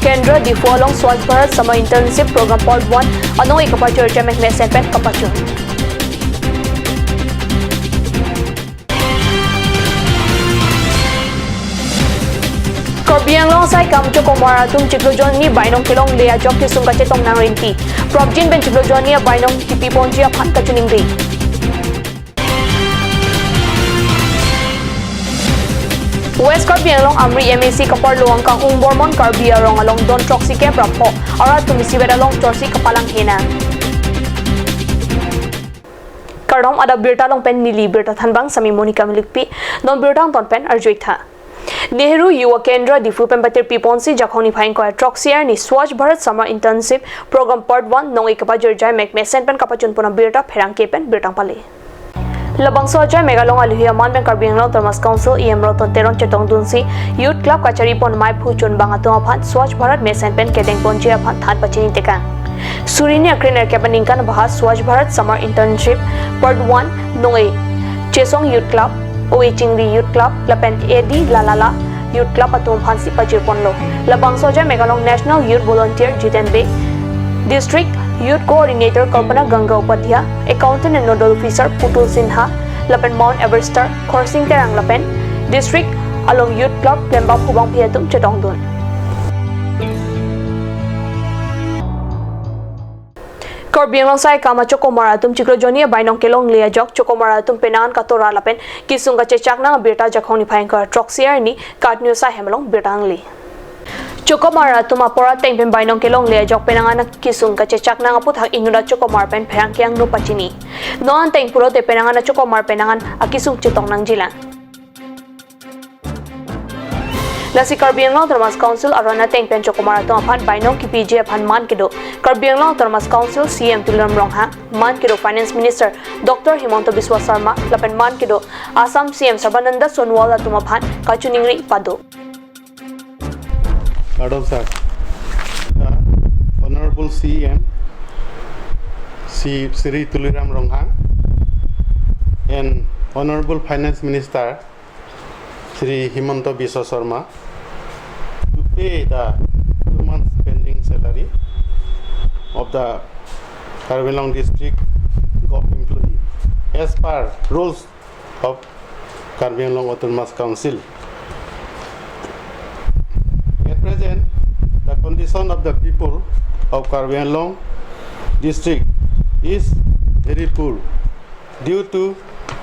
Kendra Diphu along Swachh Bharat Summer Internship Program Part 1 anong ikapachur jamek mesen pen kapachun. Karbi Anglong sai kam chokomara tum chiklojon ni bainong kelong lea jok kisung kache tong nang rinti. Probjin ben chiklojon ni bainong kipi ponji aphan kachuning ri. West Karbi Anglong Amri MAC kapar luang kang Umbormon Karbi Arong along Don Troxy Kebra po ara tumisi beda long Chorsi kapalang hena. Kardom ada birta long pen nili birta thanbang sami Monica Milikpi non birta ton pen arjuitha. Nehru Yuva Kendra Diphu Pembatir Piponsi Jakhoni Phaing Koya Troxier ni Swachh Bharat Summer Internship Program Part 1 nong ikapa jai mek mesen pen kapachun pona birta pherang ke pen birtang pale. Labangso jai Megalong Aluhia Man Ben Karbi Anglong Autonomous Council EM Roton Teron Chetong Dunsi Youth Club Kachari pon Mai Phuchun Bang Atung Phan Swachh Bharat mesen pen kedeng pon jia phan than pachini tekang. Surini Akrener Kepaningkan Baha Swachh Bharat Summer Internship Part 1 nong Chesong Youth Club Oe Chingri Youth Club Lapen AD Lalala Youth Club atum phansi pajir ponlo Labangso jai Megalong National Youth Volunteer Jiten Be District Youth Coordinator Kalpana Ganga Upadhyay, Accountant and Nodal Officer Putul Sinha, Lapen Mount Everester Khorsing Terang Lapen District along Youth Club Plemba Phubang Phiatum Chetongdun. Karbi Anglong sai kama chokomara tum chiklojonia bainong kelong lea jok chokomara tum penan katora lapen kisung ka chechak na birta jakhoni phaing ka troxier ni katnyu sa hemlong birtang li. Chokomara tuma pora tengpen bainong kelong lea jok penangan kisung ka chechak na aput hak inura chokomar pen pherang kyang no pachini. Non teng puro te penangan chokomar penangan akisung chetong nang jila. Lasi Karbi Anglong Autonomous Council arona tengpen chokomara tuma phan bainong ki PJ phan man kedo Karbi Anglong Autonomous Council CM Tuliram Ronghang man kedo Finance Minister Dr. Himanta Biswa Sarma lapen man kedo Assam CM Sarbananda Sonowal tuma phan kachuningri pado. Pardon sir, Honorable CM Sri Tuliram Ronghang and Honorable Finance Minister Sri Himanta Biswa Sarma to pay the 2 months pending salary of the Karbi Anglong District Government employee as per rules of Karbi Anglong Autonomous Council. At present, the condition of the people of Karbi Anglong District is very poor due to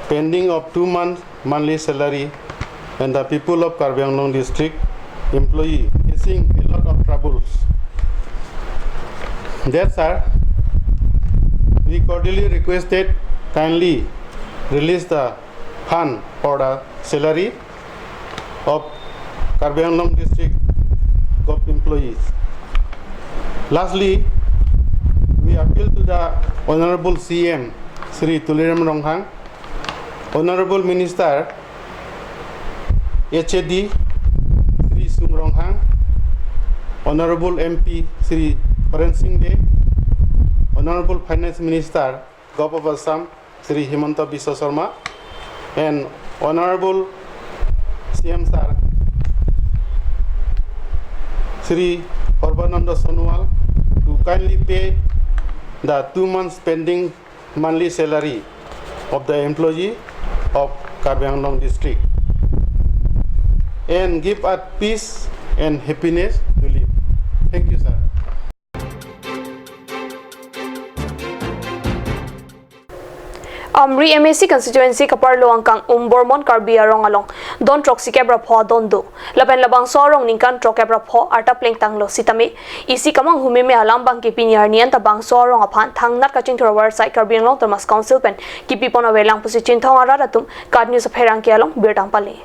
pending of 2 months monthly salary, and the people of Karbi Anglong District employee facing a lot of troubles. That sir, we cordially requested kindly release the fund for the salary of Karbi Anglong District government employees. Lastly, we appeal to the Honorable CM Sri Tuliram Ronghang, Honorable Minister HAD Sri Sum Ronghang, Honorable MP Sri Horen Singh De, Honorable Finance Minister Gov of Assam Sri Himanta Biswa Sarma, and Honorable CM Sir Sri Sarbananda Sonowal to kindly pay the 2 months pending monthly salary of the employee of Karbi Anglong District and give us peace and happiness to live. Thank you, sir. Amri MAC constituency kapar luang kang Umbormon Karbi Arong along Don Troxy Kebra pho dondo lapen labang sorong ningkan trokebra pho arta pleng tanglo sitame isi kamang hume me alam bang ki pinyar nian ta bang sorong aphan thangnat kaching thorwar sai Karbi Anglong Autonomous Council pen kipi pona welang pusi chinthong ara ratum kat news pherang ke along birtang pale.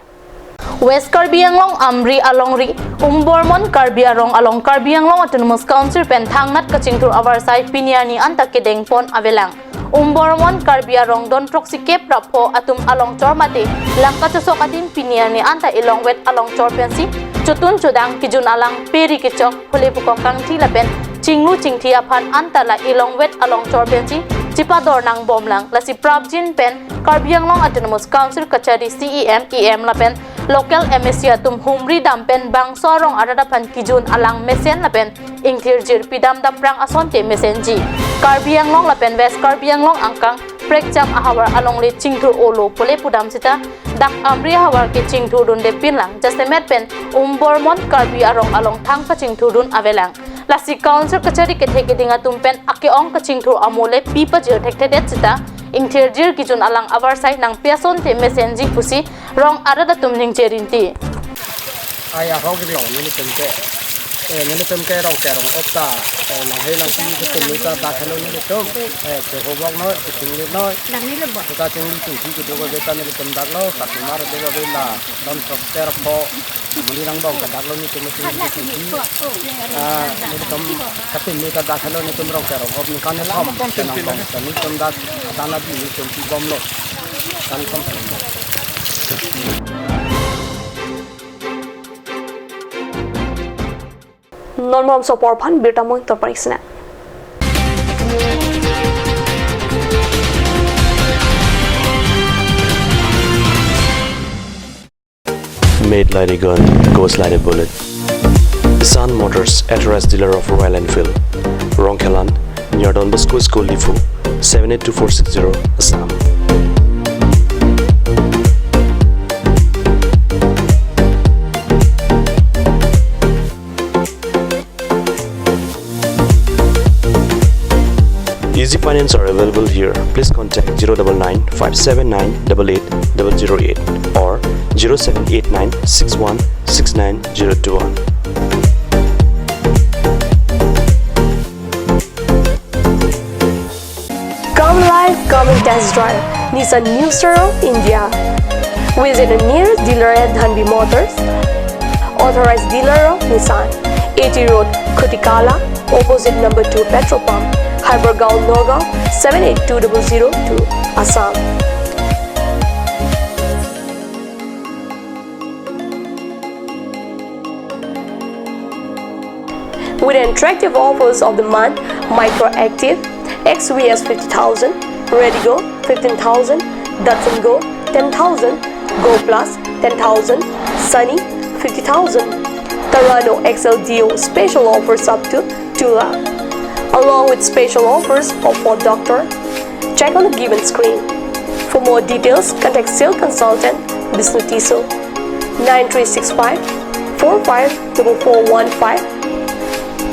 West Karbi Anglong Amri Alongri Umbormon Karbi Arong along Karbi Anglong Autonomous Council pen thangnat kaching thur awar sai pinyar ni anta kedeng pon avelang Umbormon Karbi Arong Don Troxy Kep Rapho atum along chormate langka chosok atin pinyar ni anta ilong wet along chor pensi chotun chodang kijun alang peri kichok phole pukok kangthi lapen chinglu chingthi aphan anta la ilong wet along chor pensi chipa dor nang bomlang lasi prabjin pen Karbi Anglong Autonomous Council kachari CEM EM lapen local MSc atum humri dampen bang sorong arada phan kijun alang mesen lapen ingthir jir pidam daprang ason te mesen ji Karbi Anglong lapen West Karbi Anglong angkang prekjam ahawar along le chingthur olo pole pudam sita dak amri hawar ke chingthur dun de pinlang jasemet pen umbormon Karbi arong along thangka chingthur dun avelang lasi council kachari ke theke dinga tumpen ake ong ka chingthur amole pipa jir thekte det sita ingthir jir kijun alang awar sai nang piason te mesenji pusi rong arada tumning jerinti ai a hog lo ni temke ni temke rong ke rong opta lang he lang ki te ni ta da khalo ni tom te ho bok no ting le no ta ting ni ting ki do go ta ni tem dak lo ta mar de go la don sok ter pho muni rang bong ka dak lo ni tem ting ki a ni tom ka tin ni ta da khalo ni tom rong ke rong op ni kan thom te nang bong ta ni tom da dana bi ni tom ki bom lo kan thom Normal support phan birtamong torparisna. Made like a gun, goes like a bullet. Sun Motors, authorized dealer of Royal Enfield, Rongkhelan, near Don Bosco School, Diphu, 782460, Assam. Easy finance are available here. Please contact 099 579 88 008 or 0789 61 69 021. Come live, come and test drive Nissan New Star of India. Visit the nearest dealer at Dhanbi Motors, authorized dealer of Nissan, 80 Road, Khutikala, opposite number 2 petrol pump, Hypergaon, Nagaon, 782002, Assam. With attractive offers of the month, Micro Active, XVS 50,000, Redigo 15,000, Datsun Go 10,000, Go Plus 10,000, Sunny 50,000, Tarano XLDO special offers up to 2 lakh, along with special offers of Ford Doctor. Check on the given screen. For more details, contact sales consultant Bishnu Tiso 9365 454415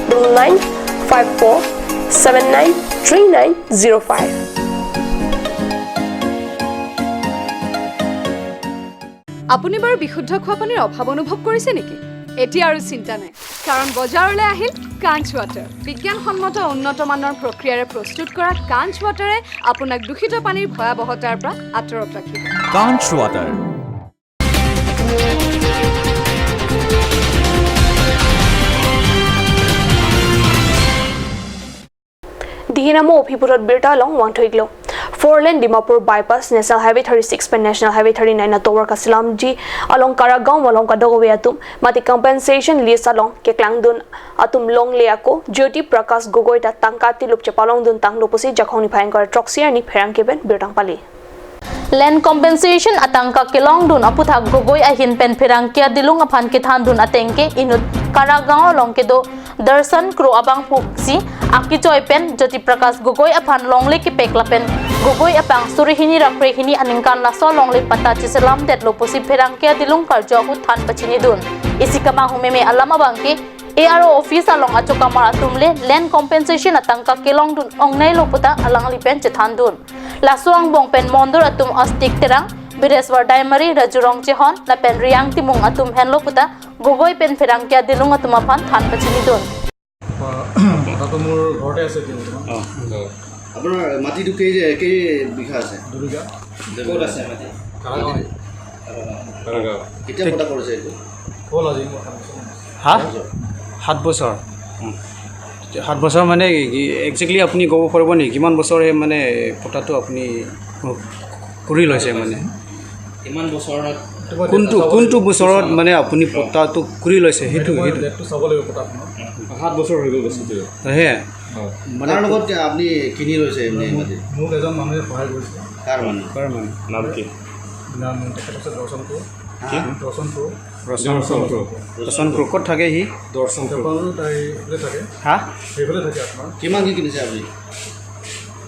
9954 793905. আপুনি বাৰু বিশুদ্ধ খোৱা পানীৰ অভাৱ অনুভৱ কৰিছে নেকি? এতিয়া আৰু চিন্তা নাই, কাৰণ বজাৰলৈ আহিল কাঞ্চ ৱাটাৰ। বিজ্ঞানসন্মত উন্নত মানৰ প্ৰক্ৰিয়াৰে প্ৰস্তুত কৰা কাঞ্চ ৱাটাৰে আপোনাক দূষিত পানীৰ ভয়াৱহতাৰ পৰা আঁতৰত ৰাখিব। কাঞ্চ water. Dihinamo Ophipurot Birta along Wangthoiglo. 4 lane Dimapur bypass National Highway 36 pen National Highway 39 na tower Kasilam ji along Karagaon along Kadogowe atum mati compensation list along Keklang dun atum long le ako Jyoti Prakash Gogoi ta tangkati lupchapalong dun tangloposi jakhongni phayangkar troxiar ni pherang keben birtang pali. Land compensation atangka kelong dun aputha Gogoi ahin pen pherang kia dilung aphan ke than dun atengke inut Karagaon along ke do Darshan Kro abang phuksi akichoi pen Jyoti Prakash Gogoi aphan longle ki pekla pen Gogoi apang surihini rakrehini aningkan laso longle pata chiselam det loposi pherang kia dilung karjo hu than pachini dun isikama humeme alama bangki ARO office along achokamar atumle land compensation atangka kelong dun ongnai lopota alang lipen chethan dun lasuang bong pen mondur atum astik terang Bireswar Daimari Rajurong Chehon la pen Riang Timung atum hen lopota Gogoi pen pherang kia dilung atum aphan than pachini dun. কথাটো মোৰ ঘৰতে আছে এতিয়া। আপোনাৰ মাটিটো কেই বিঘা আছে? 2 বিঘা। ক'ত আছে মাটি? কাৰাগাঁও। কাৰাগাঁও। কেতিয়া পতা কৰিছে এইটো? হ'ল আজি হা 7 বছৰ। 7 বছৰ মানে একজেক্টলি আপুনি ক'ব পাৰিব নেকি কিমান বছৰে মানে পতাটো আপুনি কৰি লৈছে? মানে কিমান বছৰত কোনটো কোনটো বছৰত মানে আপুনি পতাটো কৰি লৈছে সেইটো ডেটটো চাব লাগিব পতাখনত। 7 বছৰ হৈ গ'ল বস্তুটো। হে মানে তাৰ লগত আপুনি কিনি লৈছে এনে মাটি? মোক এজন মানুহে সহায় কৰিছে। কাৰ মানুহ? কাৰ মানুহ? নাম কি? নাম তেখেত হৈছে দৰ্শন কোঁৱৰ। দৰ্শন ক্ৰ। ক'ত থাকে সি? দৰ্শন থাকে। হা, সেইফালে থাকে। আপোনাৰ কিমান কি কিনিছে আপুনি?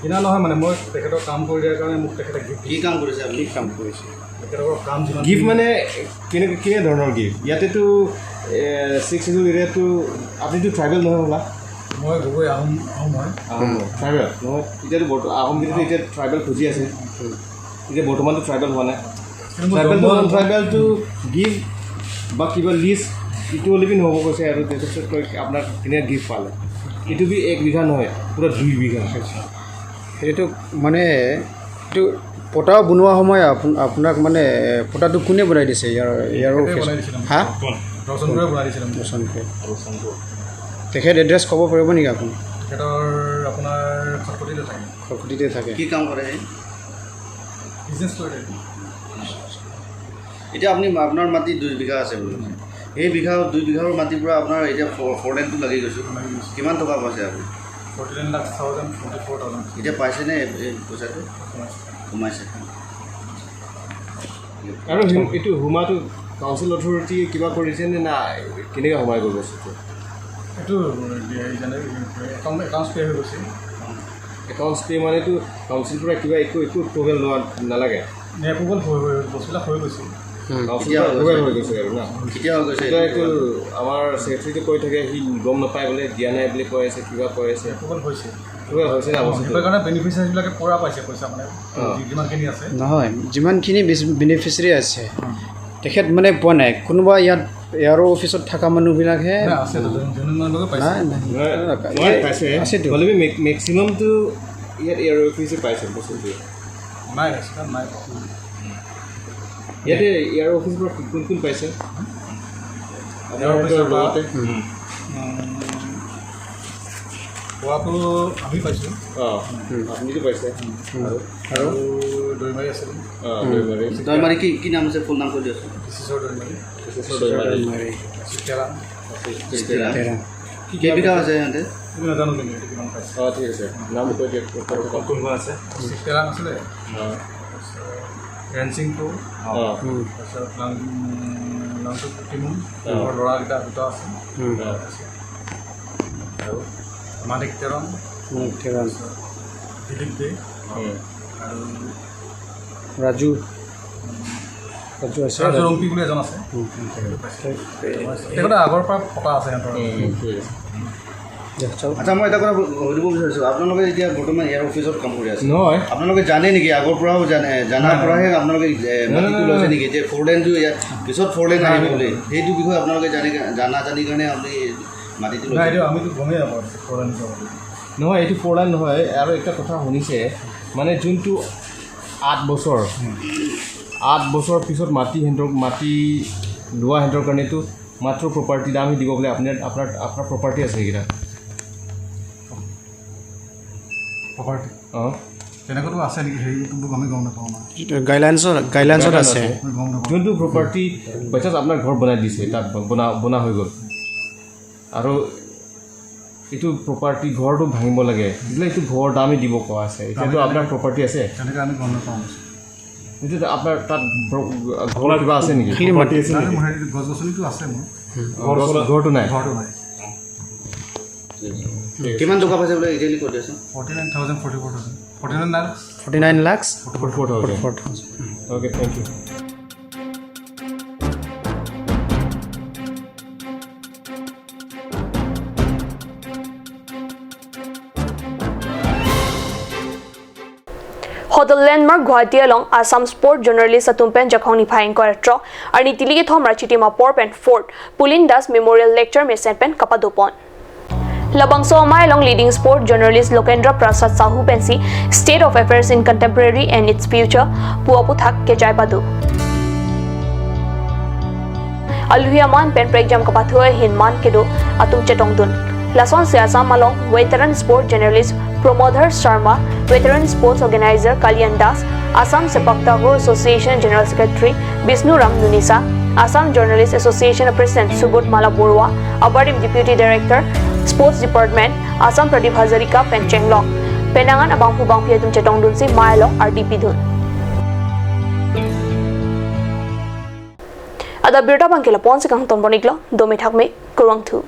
কিনা নহয়, মানে মই তেখেতৰ কাম কৰি দিয়াৰ কাৰণে মোক তেখেতে গিফ্ট। কি কাম কৰিছে আপুনি? কি কাম কৰিছে? তেখেতৰ কাম যিমান গিফ্ট মানে কেনে ধৰণৰ গিফ্ট? ইয়াতেতো ছিক্স চিডিউল এৰিয়াটো আপুনিতো ট্ৰাইবেল নহয় হ'লা? মই গগৈ আহোম। আহোম হয়। আহোম ট্ৰাইবেল নহয়। এতিয়াতো আহোমকেইটাতো এতিয়া ট্ৰাইবেল খুজি আছে, এতিয়া বৰ্তমানতো ট্ৰাইবেল হোৱা নাই। ট্ৰাইবেলটো নন ট্ৰাইবেলটো গিফ্ট বা কিবা লিষ্ট ইটো হ'লে বি নহ'ব কৈছে। আৰু তাৰপিছত কৈ আপোনাক কেনেকৈ গিফ্ট পালে? এইটো বি 1 বিঘা নহয়, পূৰা 2 বিঘা। সেইটো মানে এইটো পটা বনোৱা সময় আপোনাক মানে পটাটো কোনে বনাই দিছে? ইয়াৰ হা, তেখেত এড্ৰেছ ক'ব পাৰিব নেকি আপুনি? তেখেতৰ আপোনাৰ খটখটিতে থাকে। খটখটিতে থাকে। কি কাম কৰে? বিজনেছ কৰে। এতিয়া আপুনি আপোনাৰ মাটি 2 বিঘা আছে বুলি, সেই বিঘা 2 বিঘাৰ মাটিৰ পৰা আপোনাৰ এতিয়া ফ'ৰ লেনটো লাগি গৈছোঁ, কিমান টকা পাইছে আপুনি? 49,44,000। এতিয়া পাইছেনে এই পইচাটো? সোমাইছে। আৰু এইটো সোমাটো কাউন্সিল অথৰিটিয়ে কিবা কৰিছেনে না কেনেকৈ সোমাই গ'ল বস্তুটো? এইটো একাউণ্টছ পে' হৈ গৈছে। একাউণ্টছ পে' মানেতো কাউন্সিল পৰা কিবা একো একো এপ্ৰুভেল লোৱা নালাগে? এপ্ৰুভেল হৈ বস্তুবিলাক হৈ গৈছে। এপ্ৰুভেল হৈ গৈছে আৰু না? কেতিয়া হৈ গৈছে? এইটো আমাৰ ছেক্ৰেটাৰীটো কৈ থাকে, সি গম নাপায় বোলে, দিয়া নাই বুলি কৈ আছে, কিবা কৈ আছে। এপ্ৰুভেল হৈছে। এপ্ৰুভেল হৈছে না বস্তুটো? সেইকাৰণে বেনিফিচিয়াৰীবিলাকে পূৰা পাইছে পইচা, মানে যিমানখিনি আছে। নহয়, যিমানখিনি বেনিফিচিয়াৰী আছে তেখেত মানে পোৱা নাই। কোনোবা ইয়াত ইয়াৰ অফিচত থকা মানুহবিলাকহে মেক্সিমামটো ইয়াত ইয়াৰ অফিচে পাইছে বস্তুটো। নাই, নাই। ইয়াতে ইয়াৰ অফিচৰ পৰা কোন কোন পাইছে? লগতে পোৱাটো আমি পাইছোঁ। অঁ, আপুনিতো পাইছে। আৰু দৈমাৰী আছিল। অঁ, দৈমাৰী। দৈমাৰী কি কি নাম আছে? ফুল নাম কৈ দিয়কচোন। বিশ্বেশ্বৰ দৈমাৰী। বিশ্বেশ্বৰ দৈমাৰী। চিতেৰা। কেইবিঘা আছে সিহঁতে? নাজানো কিন্তু এইটো কিমান পাইছে। অঁ, ঠিক আছে, নাম কৈ দিয়ক। কোন কোন আছে? চিতেৰাং আছিলে, ৰেঞ্চিং টু, তাৰপিছত লাংটু টিমুং, ল'ৰাকেইটা দুটা আছে, আৰু মানিক তেৰং, দিলীপ দে, আৰু ৰাজু। ৰাজু আছে, ৰাজু ৰংপি বুলি এজন আছে। তেখেতে আগৰ পৰা পতা আছে সিহঁতৰ। আচ্ছা, মই এটা কথা সুধিব বিচাৰিছোঁ, আপোনালোকে এতিয়া বৰ্তমান ইয়াৰ অফিচত কাম কৰি আছে নহয়, আপোনালোকে জানে নেকি আগৰ পৰাও জানে, জানাৰ পৰাহে আপোনালোকে মাটিটো লৈছে নেকি যে ফ'ৰ লেনটো ইয়াত পিছত ফ'ৰ লেন আহিব বুলি? সেইটো বিষয়ে আপোনালোকে জানি জানা জানি কাৰণে আপুনি মাটিটো লৈছে? আমিতো গমেই নাপাওঁ ফ'ৰ লেন নহয়, এইটো ফ'ৰ লেন নহয়। আৰু এটা কথা শুনিছে, মানে যোনটো 8 বছৰ 8 বছৰ পিছত মাটি সিহঁতক মাটি লোৱা সিহঁতৰ কাৰণেতো মাত্ৰ প্ৰপাৰ্টি দামহে দিব বোলে। আপোনাৰ আপোনাৰ আপোনাৰ প্ৰপাৰ্টি আছে সেইকেইটা? প্ৰপাৰ্টি অঁ, তেনেকুৱাতো আছে নেকি? হেৰিটো আমি গম নাপাওঁ। গাইডলাইনছত আছে যোনটো প্ৰপাৰ্টি বাই চান্স আপোনাৰ ঘৰ বনাই দিছে, তাত বনা হৈ গ'ল আৰু এইটো প্ৰপাৰ্টি ঘৰটো ভাঙিব লাগে, তেতিয়াহ'লে এইটো ঘৰৰ দামেই দিব কোৱা আছে। এতিয়াতো আপোনাৰ প্ৰপাৰ্টি আছে, তেনেকৈ আমি গম নাপাওঁ। এতিয়া আপোনাৰ তাত ঘৰ কিবা আছে নেকি? গছ গছনিটো আছে, মোৰ ঘৰটো নাই। ঘৰটো নাই। কিমান টকা পাইছে বোলে একজেক্টলি কৈ দিয়াচোন? 49,044,000। 49 lakhs. 49 lakhs 44,000। Okay, thank you. Hotel Landmark Guwahati along Assam Sport Journalist Atumpen Jakhongni Phaing Koratro arni tiligi thom rachiti ma Porpen Fort Pulin Das Memorial Lecture Mesenpen Kapadupon. Labangso Amai along leading sport journalist Lokendra Prasad Sahu Pensi State of Affairs in Contemporary and its Future Puaputhak Kejaipadu. Aluhia man pen prek jam kapathua hin man kedo atum chetongdun. Lason se Assam along veteran sport journalist Promodhar Sharma, veteran sports organizer Kalyan Das, Assam Sepak Takraw Association General Secretary Bishnu Ram Nunisa, Assam Journalist Association President Subodh Mala Borua, Abarim Deputy Director Sports Department Assam Pradip Hazarika Penchenglong, Penangan Abangpu Bangphi Atum Chetong Dun si Mailong RDP Dhun. Ada birta bangkela ponsi kang ton boniklo domi thakme kurang thu.